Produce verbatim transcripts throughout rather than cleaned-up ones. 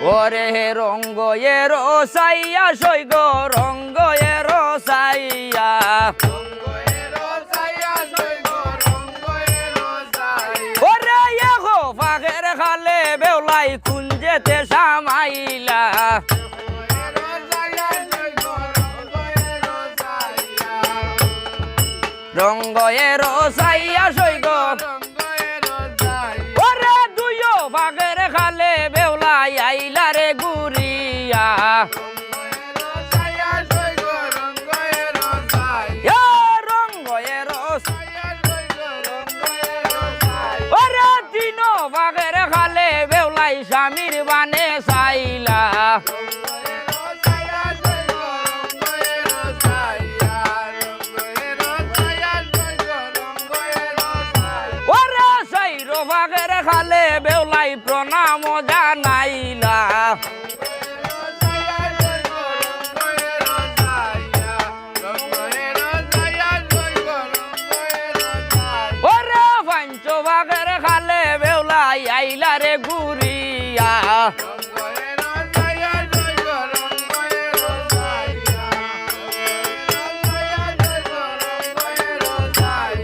ওরে রঙ্গ এর সাইয়া সৈগ, রঙ্গ এর সাইয়া। ওরে এগো ফাগের খালে বেউলাই কুঞ্জেতে সামাইলা। রঙ্গ এর সাইয়া সৈগ। ওরে দুইও ফাগের খালে বেউলাই আইলা রে ঘুরিয়া। এ রঙ্গ এর ওরে তিনো ফাগের খালে বেউলাই স্বামীর বানে চাইলা। ওরে চাইরো ফাগের খালে বেউলাই প্রণাম জানাইলা। ওরে পাঞ্চ ভাগের খালে বেউলাই আইলা রে ঘুরিয়া।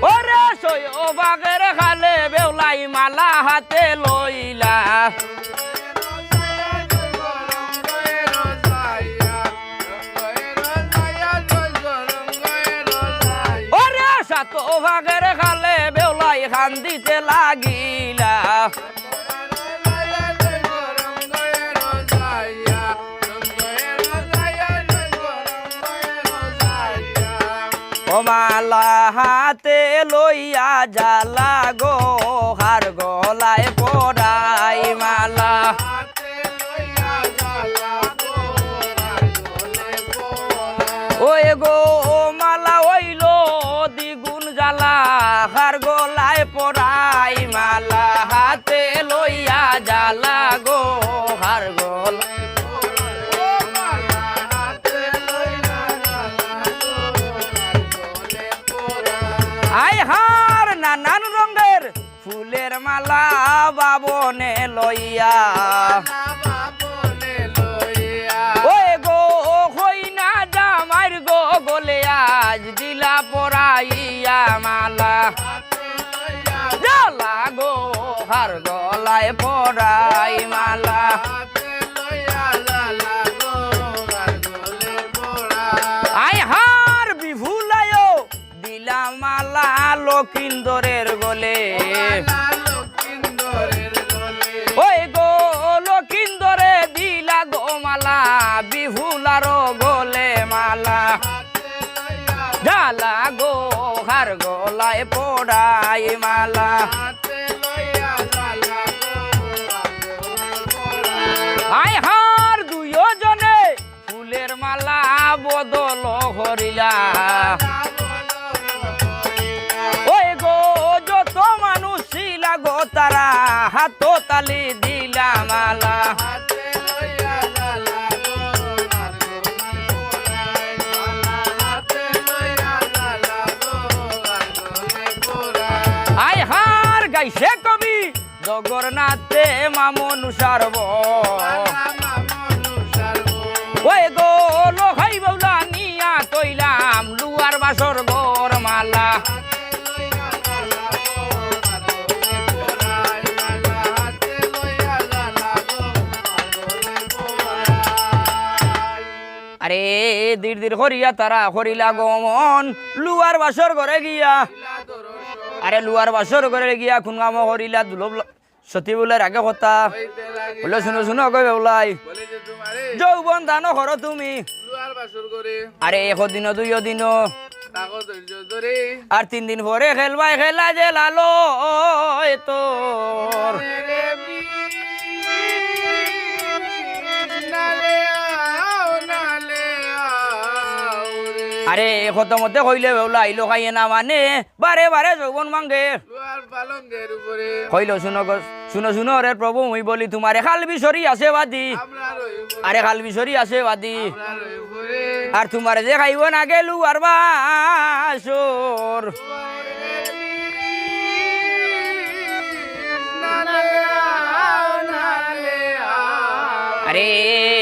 ওরে ছয় ভাগের খালে বেউলাই মালা হাতে লইলা। ওরে সাত ভাগের খালে বেউলাই কান্দিতে লাগিলা। ও মালা হাতে লইয়া জ্বালা গো, হার গলায় পরাই মালা। ওই গো মালা অইলো দ্বিগুণ জ্বালা, হার গলায় পরাই মালা, হাতে লইয়া জ্বালা গো, হার গলায়। আই হার নানান রঙের ফুলের মালা বাবনে লইয়া। ওই গো কইনা জামাইর গো গলে আজ দিলা পরাইয়া মালা। জ্বালা গো হার গলায় পরাই মালা। আই হার বিফুলায়ও দিলা মালা লক্ষিন্দরের গলে। ওই গো লক্ষিন্দরে দিলা গো মালা, বিফুলারও গলে মালা। জ্বালা গো হার গলায় পরাই মালা। আই হার দুইও জনে ফুলের মালা বদল করিলা। ওই গো যত মানুষ ছিলা গো তারা হাত তালি দিলা মালা। আই হার গাইছে কবি জগন্নাথে মামনু সারব। ওই গো লখাই বউলা নিয়া তৈলাম লুয়ার বাসর গর মালা। আরে ধীর ধীর করিয়া তারা করিলা গমন লুয়ার বাসর ঘরে গিয়া। আরে লুয়ার বাসর ঘরে গিয়া কোন কামো করিলা দুলব ল-, সতী বউলার আগে কথা। হইতে লাগে বলে, "শুনো, শুনো, গো বেউলাই। বলে যে তোমারে যৌবন দান করো তুমি। লুয়ার বাসর ঘরে। আরে এক দিন, দুই দিন। তাকো ধৈর্য ধরে। আর তিন দিন পরে খেলবায় খেলা যে লালো এ তোর।" আরে কত মতে কইলে বেউলা আইলো খাইয়ে না মানে, বারে বারে যৌবন মাঙ্গে। লুয়ার পালঙ্গের উপরে। কইলো, "শুনো গো, শুনো, শুনো রে প্রভু, মুই বলি তোমারে কালবি সরি আছে বাদি।" আমরার উপরে। আরে কালবি সরি আছে বাদি। আমরার উপরে। আর তোমারে যে খাইব না গেলু আর বাসর। নালে আও, নালে আও। আরে